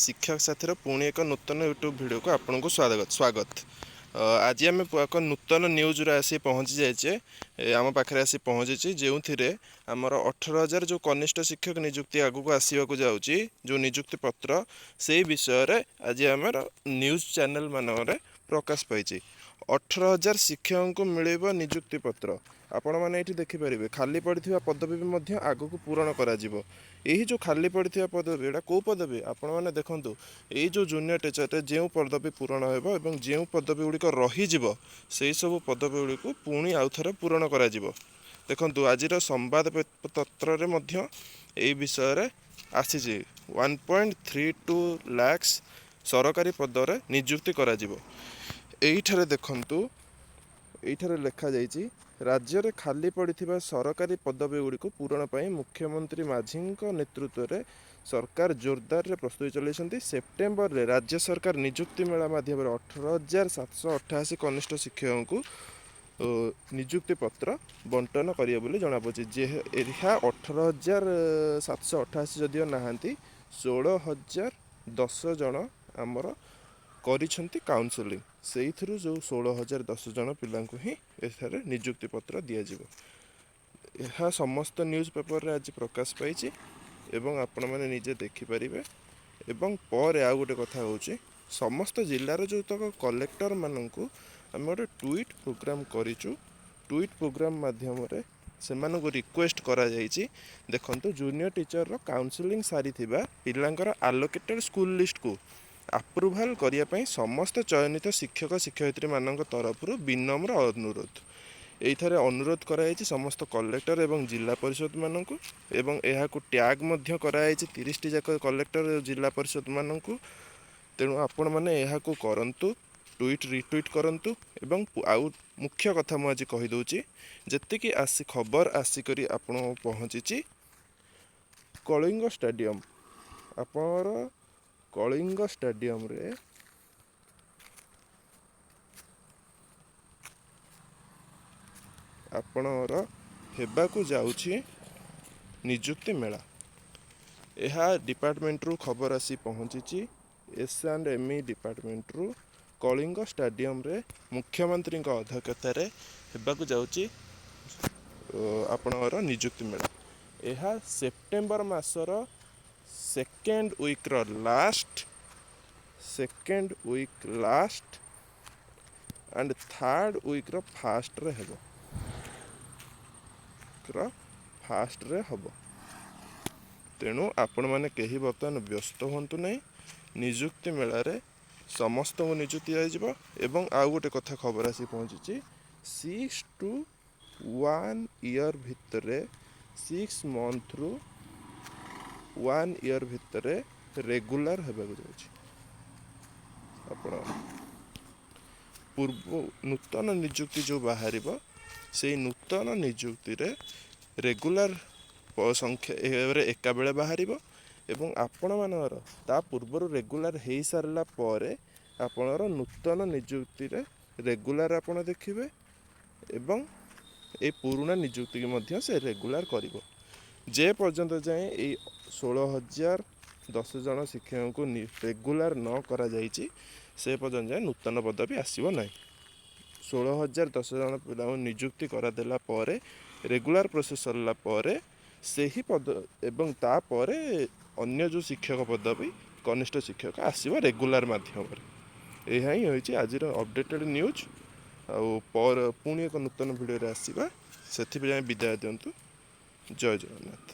ଶିକ୍ଷକ ସାଥୀର ପୁଣି ଏକ ନୂତନ ୟୁଟ୍ୟୁବ୍ ଭିଡ଼ିଓକୁ ଆପଣଙ୍କୁ ସ୍ୱାଗତ ସ୍ୱାଗତ। ଆଜି ଆମେ ଏକ ନୂତନ ନ୍ୟୁଜ୍ରେ ଆସି ପହଞ୍ଚି ଯାଇଛେ, ଆମ ପାଖରେ ଆସି ପହଞ୍ଚିଛି, ଯେଉଁଥିରେ ଆମର 18,000 ଯେଉଁ କନିଷ୍ଠ ଶିକ୍ଷକ ନିଯୁକ୍ତି ଆଗକୁ ଆସିବାକୁ ଯାଉଛି, ଯେଉଁ ନିଯୁକ୍ତି ପତ୍ର, ସେଇ ବିଷୟରେ ଆଜି ଆମର ନ୍ୟୁଜ୍ ଚ୍ୟାନେଲ୍ ମାନଙ୍କରେ ପ୍ରକାଶ ପାଇଛି। 18,000 ଶିକ୍ଷକଙ୍କୁ ମିଳିବ ନିଯୁକ୍ତି ପତ୍ର। ଆପଣମାନେ ଏଇଠି ଦେଖିପାରିବେ, ଖାଲି ପଡ଼ିଥିବା ପଦବୀ ବି ମଧ୍ୟ ଆଗକୁ ପୂରଣ କରାଯିବ। ଏହି ଯେଉଁ ଖାଲି ପଡ଼ିଥିବା ପଦବୀ, ଏଇଟା କେଉଁ ପଦବୀ? ଆପଣମାନେ ଦେଖନ୍ତୁ, ଏଇ ଯେଉଁ ଜୁନିୟର ଟିଚରରେ ଯେଉଁ ପଦବୀ ପୂରଣ ହେବ ଏବଂ ଯେଉଁ ପଦବୀ ଗୁଡ଼ିକ ରହିଯିବ, ସେଇ ସବୁ ପଦବୀ ଗୁଡ଼ିକୁ ପୁଣି ଆଉ ଥରେ ପୂରଣ କରାଯିବ। ଦେଖନ୍ତୁ, ଆଜିର ସମ୍ବାଦ ପତ୍ରରେ ମଧ୍ୟ ଏଇ ବିଷୟରେ ଆସିଛି। 1.32 lakhs ସରକାରୀ ପଦରେ ନିଯୁକ୍ତି କରାଯିବ। ଏଇଠାରେ ଦେଖନ୍ତୁ, ଏଇଠାରେ ଲେଖାଯାଇଛି, ରାଜ୍ୟରେ ଖାଲି ପଡ଼ିଥିବା ସରକାରୀ ପଦବୀ ଗୁଡ଼ିକୁ ପୂରଣ ପାଇଁ ମୁଖ୍ୟମନ୍ତ୍ରୀ ମାଝୀଙ୍କ ନେତୃତ୍ୱରେ ସରକାର ଜୋରଦାରରେ ପ୍ରସ୍ତୁତି ଚଳାଇଛନ୍ତି। ସେପ୍ଟେମ୍ବରରେ ରାଜ୍ୟ ସରକାର ନିଯୁକ୍ତି ମେଳା ମାଧ୍ୟମରେ 18,788 କନିଷ୍ଠ ଶିକ୍ଷକଙ୍କୁ ନିଯୁକ୍ତି ପତ୍ର ବଣ୍ଟନ କରିବେ ବୋଲି ଜଣାପଡ଼ିଛି। ଯେ ଏହା 18,788 ଯଦିଓ ନାହାନ୍ତି, 16,010 ଜଣ ଆମର କରିଛନ୍ତି କାଉନସେଲିଂ। ସେଇଥିରୁ ଯେଉଁ 16,010 ଜଣ ପିଲାଙ୍କୁ ହିଁ ଏଠାରେ ନିଯୁକ୍ତି ପତ୍ର ଦିଆଯିବ। ଏହା ସମସ୍ତ ନ୍ୟୁଜ୍ ପେପରରେ ଆଜି ପ୍ରକାଶ ପାଇଛି ଏବଂ ଆପଣମାନେ ନିଜେ ଦେଖିପାରିବେ। ଏବଂ ପରେ ଆଉ ଗୋଟେ କଥା ହେଉଛି, ସମସ୍ତ ଜିଲ୍ଲାର ଯେଉଁତକ କଲେକ୍ଟରମାନଙ୍କୁ ଆମେ ଗୋଟେ ଟ୍ୱିଟ୍ ପ୍ରୋଗ୍ରାମ୍ କରିଛୁ। ଟ୍ୱିଟ୍ ପ୍ରୋଗ୍ରାମ୍ ମାଧ୍ୟମରେ ସେମାନଙ୍କୁ ରିକ୍ୱେଷ୍ଟ କରାଯାଇଛି। ଦେଖନ୍ତୁ, ଜୁନିୟର ଟିଚରର କାଉନସିଲିଂ ସାରିଥିବା ପିଲାଙ୍କର ଆଲୋକେଟେଡ଼ ସ୍କୁଲ ଲିଷ୍ଟକୁ ଆପ୍ରୁଭାଲ୍ କରିବା ପାଇଁ ସମସ୍ତ ଚୟନିତ ଶିକ୍ଷକ ଶିକ୍ଷୟିତ୍ରୀମାନଙ୍କ ତରଫରୁ ବିନମ୍ର ଅନୁରୋଧ। ଏଇଥିରେ ଅନୁରୋଧ କରାଯାଇଛି ସମସ୍ତ କଲେକ୍ଟର ଏବଂ ଜିଲ୍ଲା ପରିଷଦମାନଙ୍କୁ ଏବଂ ଏହାକୁ ଟ୍ୟାଗ୍ ମଧ୍ୟ କରାଯାଇଛି 30ଟି ଯାକ କଲେକ୍ଟର, ଜିଲ୍ଲା ପରିଷଦମାନଙ୍କୁ। ତେଣୁ ଆପଣମାନେ ଏହାକୁ କରନ୍ତୁ, ଟ୍ୱିଟ୍ ରିଟ୍ୱିଟ୍ କରନ୍ତୁ। ଏବଂ ଆଉ ମୁଖ୍ୟ କଥା ମୁଁ ଆଜି କହିଦେଉଛି, ଯେତିକି ଆସି ଖବର ଆସିକରି ଆପଣଙ୍କୁ ପହଞ୍ଚିଛି, କଳିଙ୍ଗ ଷ୍ଟାଡ଼ିୟମ୍, ଆପଣଙ୍କର କଳିଙ୍ଗ ଷ୍ଟାଡ଼ିୟମରେ ଆପଣଙ୍କର ହେବାକୁ ଯାଉଛି ନିଯୁକ୍ତି ମେଳା। ଏହା ଡିପାର୍ଟମେଣ୍ଟରୁ ଖବର ଆସି ପହଞ୍ଚିଛି, ଏସ୍ ଆଣ୍ଡ ଏମ୍ ଇ ଡିପାର୍ଟମେଣ୍ଟରୁ। କଳିଙ୍ଗ ଷ୍ଟାଡ଼ିୟମରେ ମୁଖ୍ୟମନ୍ତ୍ରୀଙ୍କ ଅଧ୍ୟକ୍ଷତାରେ ହେବାକୁ ଯାଉଛି ଆପଣଙ୍କର ନିଯୁକ୍ତି ମେଳା। ଏହା ସେପ୍ଟେମ୍ବର ମାସର ସେକେଣ୍ଡ ୱିକ୍ର last, second week last and third ୱିକ୍ର ଫାଷ୍ଟରେ ହେବ, ର ଫାଷ୍ଟରେ ହେବ। ତେଣୁ ଆପଣମାନେ କେହି ବର୍ତ୍ତମାନ ବ୍ୟସ୍ତ ହୁଅନ୍ତୁ ନାହିଁ। ନିଯୁକ୍ତି ମେଳାରେ ସମସ୍ତଙ୍କୁ ନିଯୁକ୍ତି ଦିଆଯିବ। ଏବଂ ଆଉ ଗୋଟେ କଥା ଖବର ଆସି ପହଞ୍ଚିଛି, 6 ଟୁ 1 ଇୟର୍ ଭିତରେ, 6 ମନ୍ଥରୁ 1 ଇୟର୍ ଭିତରେ ରେଗୁଲାର ହେବାକୁ ଯାଉଛି। ଆପଣ ପୂର୍ବ ନୂତନ ନିଯୁକ୍ତି ଯେଉଁ ବାହାରିବ, ସେଇ ନୂତନ ନିଯୁକ୍ତିରେ ରେଗୁଲାର ସଂଖ୍ୟା ଏକା ବେଳେ ବାହାରିବ ଏବଂ ଆପଣମାନଙ୍କର ତା ପୂର୍ବରୁ ରେଗୁଲାର ହେଇସାରିଲା ପରେ ଆପଣଙ୍କର ନୂତନ ନିଯୁକ୍ତିରେ ରେଗୁଲାର ଆପଣ ଦେଖିବେ ଏବଂ ଏଇ ପୁରୁଣା ନିଯୁକ୍ତିକି ମଧ୍ୟ ସେ ରେଗୁଲାର କରିବ। ଯେ ପର୍ଯ୍ୟନ୍ତ ଯାଏଁ ଏଇ 16,010 ଜଣ ଶିକ୍ଷକଙ୍କୁ ରେଗୁଲାର ନ କରାଯାଇଛି, ସେ ପର୍ଯ୍ୟନ୍ତ ଯାଏଁ ନୂତନ ପଦବୀ ଆସିବ ନାହିଁ। 16,010 ଜଣ ପିଲାଙ୍କୁ ନିଯୁକ୍ତି କରାଦେଲା ପରେ, ରେଗୁଲାର ପ୍ରୋସେସ୍ ସରିଲା ପରେ ସେହି ପଦ ଏବଂ ତାପରେ ଅନ୍ୟ ଯେଉଁ ଶିକ୍ଷକ ପଦବୀ, କନିଷ୍ଠ ଶିକ୍ଷକ ଆସିବ ରେଗୁଲାର ମାଧ୍ୟମରେ। ଏହା ହିଁ ହୋଇଛି ଆଜିର ଅପଡ଼େଟେଡ଼ ନ୍ୟୁଜ୍। ଆଉ ପରେ ପୁଣି ଏକ ନୂତନ ଭିଡ଼ିଓରେ ଆସିବା, ସେଥିପାଇଁ ବିଦାୟ ଦିଅନ୍ତୁ। ଜୟ ଜଗନ୍ନାଥ।